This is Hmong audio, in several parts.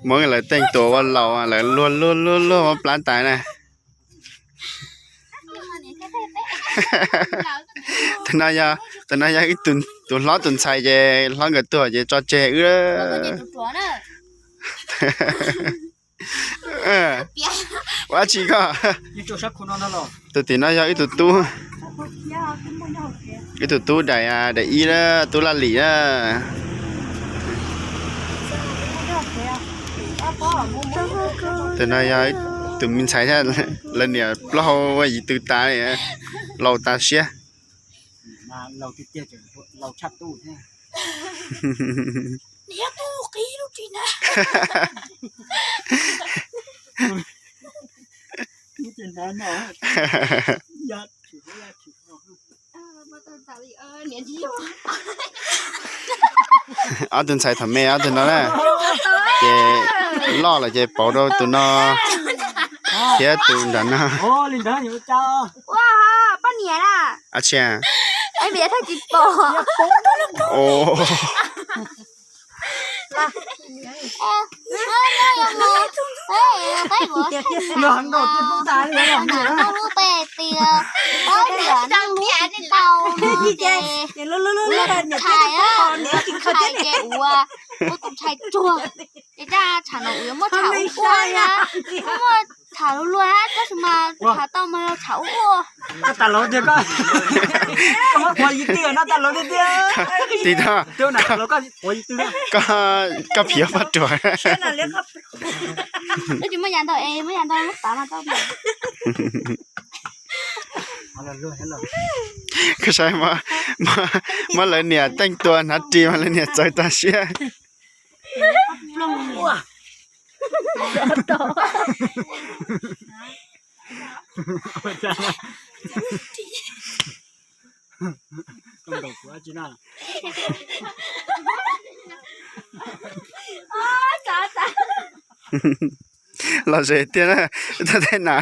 Muab lawv teej tuas ua laus, lawv luag luag luag luag muab plab tas na. Tus no yog, tus no yog ib tug hlob tus ntxhais ces hlob nkawd tuag ces tso tseg wb. Ua tsi koj? Tus tim no yog ib tug tub, ib tug tub daim, daim ib na, tub Laj Lim na. Tus no yog tus me ntxhais thiab, lawv niam plaub hau ua yim tw tas li, laus tas siab. Ob tug ntxhais thaum me ob tug no na, ces loj lawm ces pauv rau tus no thiab tus nram no. Ua poj niam na. Ab tsi, ib viv thaj tsis pom. Lub peb tias, lub tsis tau, ces ua tus ntxhais tsuag. Ces tsam no kuv yuav muab tham ua ua na, muab tham luag luag na, tab sis mas tham tau mas yog tham ua ua. Koj tas los tiag koj, koj muab quav yis twg no tas los tiag tiag. Tim no, koj phiv poj ruam. Tsis muaj yam ntau es muab yam ntau lub tav mas tau. Koj saib, muab lawv niam teej tua hnav ris mas lawv niam txawv tas siab. Los ze tiag na, tau tej na,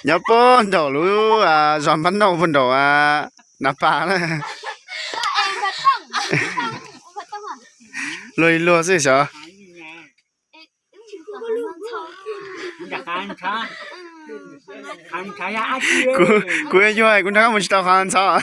nyob puag nraum lub zos Npab Nauj puag nraum Nab Pas na. Luag li luag xwb xyov. Kuv yuag kuv nrog koj mus tsis tau qhov ntxhov.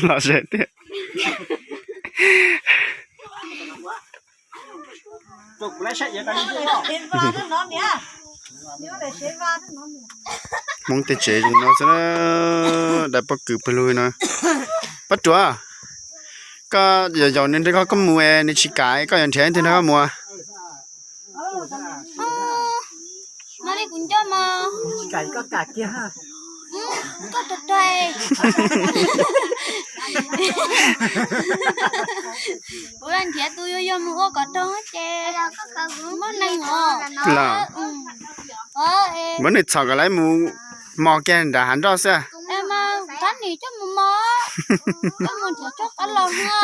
Los ze tiag. Hmoob tej tsev zoo no xwb, dai pob kws pawg lug no. Pab Ruam, koj yaum nws nrog koj mus es nws tsis kam, koj yuav nrhiav leej twg nrog koj mus? Mas li kuv nco mas. Koj tus rais. Kuv nrhiav tus yuag yuag mus ua kom raug ces muab neeg os. Muab nws txhom kom lawv mus mos kiag nram hav nroj xwb. Thab nim coj mus mos, coj mus nrhiav tsob qab los na.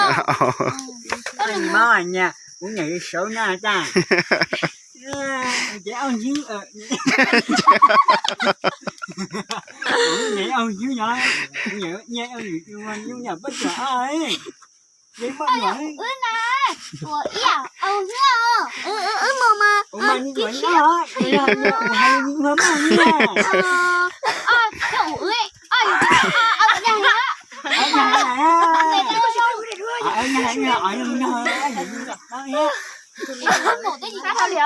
Kuv nyiam saud na tas. Ces au ywg, au ywg no, nya au ywg, nya pab tsuam. Wb na, ua ib yam, wb mus mas,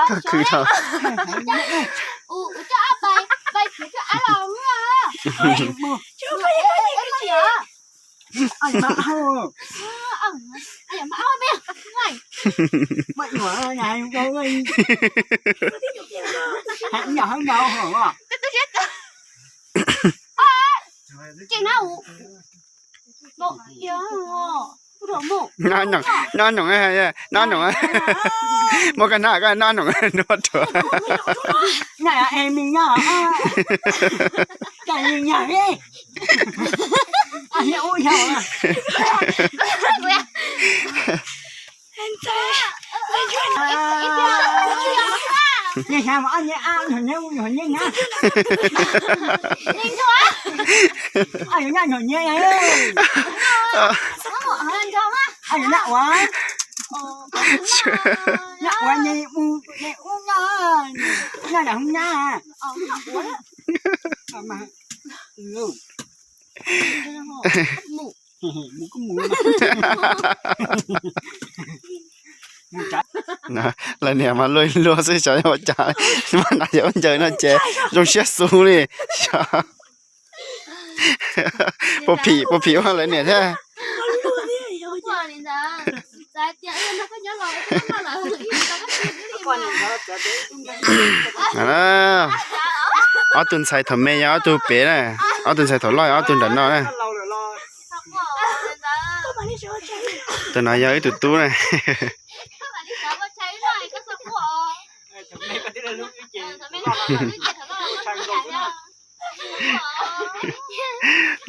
Koj khwv tau. Nyob nyob nyob nyob. Muab koj nab, koj nab no nrov rau. Nab es me nyab, cas me nyab li. Lawv niam mas luag luag xwb, xyov ua cas mas na yog ua ncaws no ces zoo siab xus li. Puas phim, puas phim ua lawv niam thiab? Ob tug ntxhais thaum me yog ob tug pem na, ob tug ntxhais thaum loj yog ob tug nram no na. Tus no yog wb tus tub na.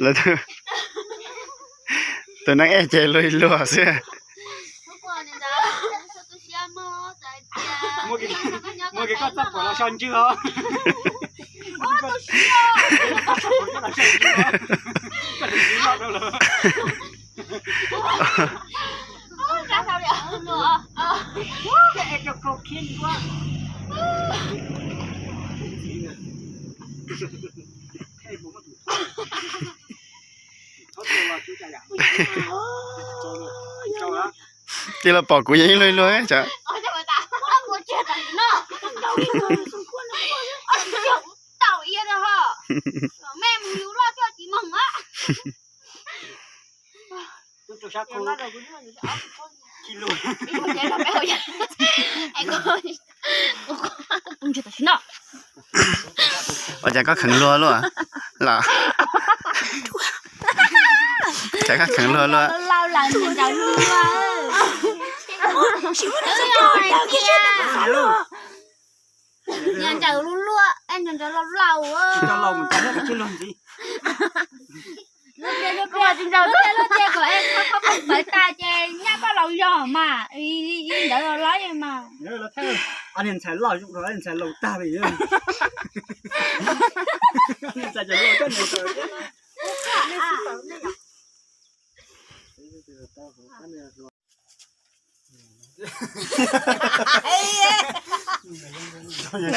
Lawv tus neeg ej ces luag luag xwb. Muab kev koj txoj phuam los so ntswg os. Tij laug pom kuv yeej luag luag tsam. Ua cas koj kheev luag luaj los? Cas koj kheev luag luaj? Ncaws luag luaj, ncaws laus laus. Tsis ncaws luag ces kom pawv tas ces nyab koj laus zog mas, ntawd los laib mas. Niag ntxhais loj zoo, niag ntxhais laus tag li.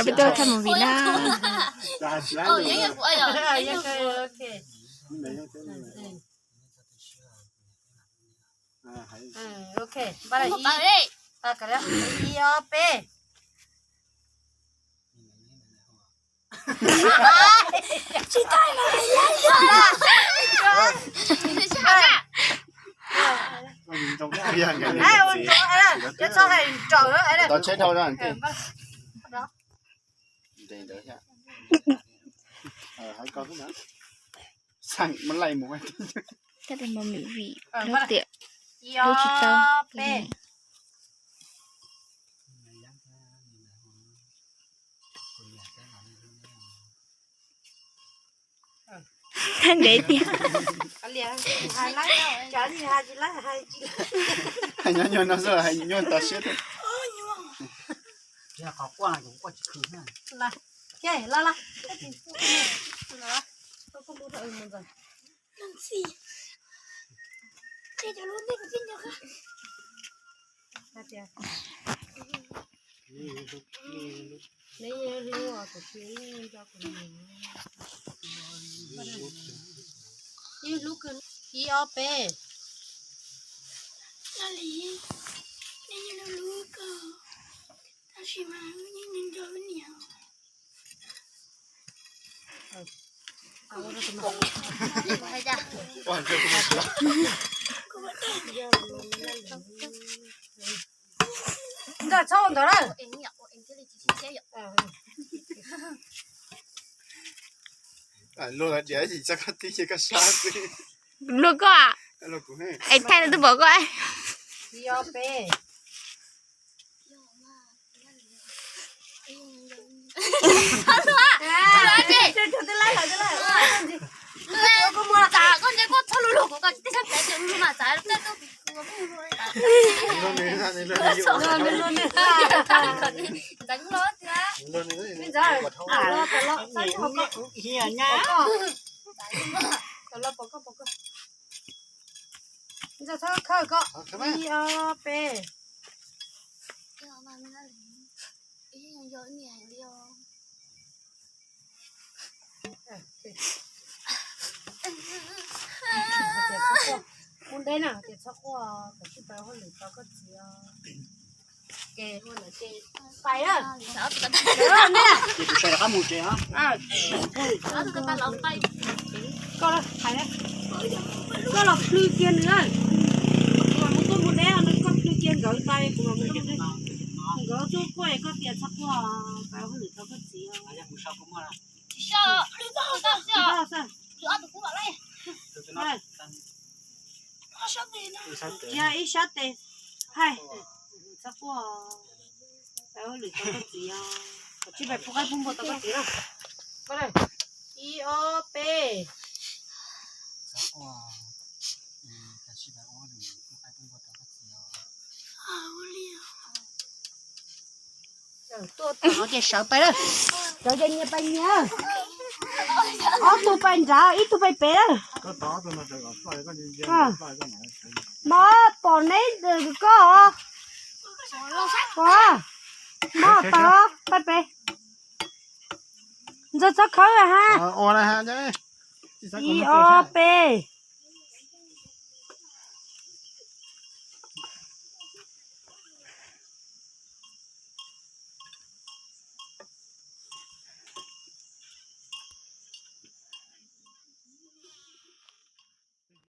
Peb tuaj thaij movie na. Ok, ib, ob, peb. Thaij movie tiam, hlub tsis tau. Thaij ntev tiag. Hais nyob nyuag no xwb hais nyuag tau siab. Ib, ob, peb. Nkawd txhob ua ntawd na. Luag diam, koj tib ces koj sab xwb. Luag koj a? Es thaij no twb pom koj. Ib, ob, peb. Txhob luag, txhob luag ces. Koj nce koj txhob luag luag kuv, koj tsis teb sab pem ces mas txav tej tuaj pim kuv. Ntxeev los tias. Ntxeev txhob khawb koj. Ib ob peb. Mus deb na, tias txhob quaj, kom sib pab hauj lwm tau koj txiv os. Ces ua lawm ces pais na. Ces kuv sawv rov qab mus tsev os. Koj los hais, koj los plhws kiag nws, kuv mam mus tuaj mus deb no, koj plhws kiag nkawd tas kuv mam mus tuaj. Nkawd tuaj quaj koj tias txhob quaj, pab hauj lwm tau koj txiv. Yog ib sab tes, hais, txhob quaj, pab hauj lwm tau koj txiv os. Kom sib pab pub qaib pub npua tau koj txiv na. Ib ob peb. Ces sawv pais lawm, sawv ces nyias pais nyias, ob tug pais nrad ib tug pais pem lawm. Mov pom neb koj os. Pom, mov tau, pais pem. Ntxawg txhob khawb ha. Ib ob peb.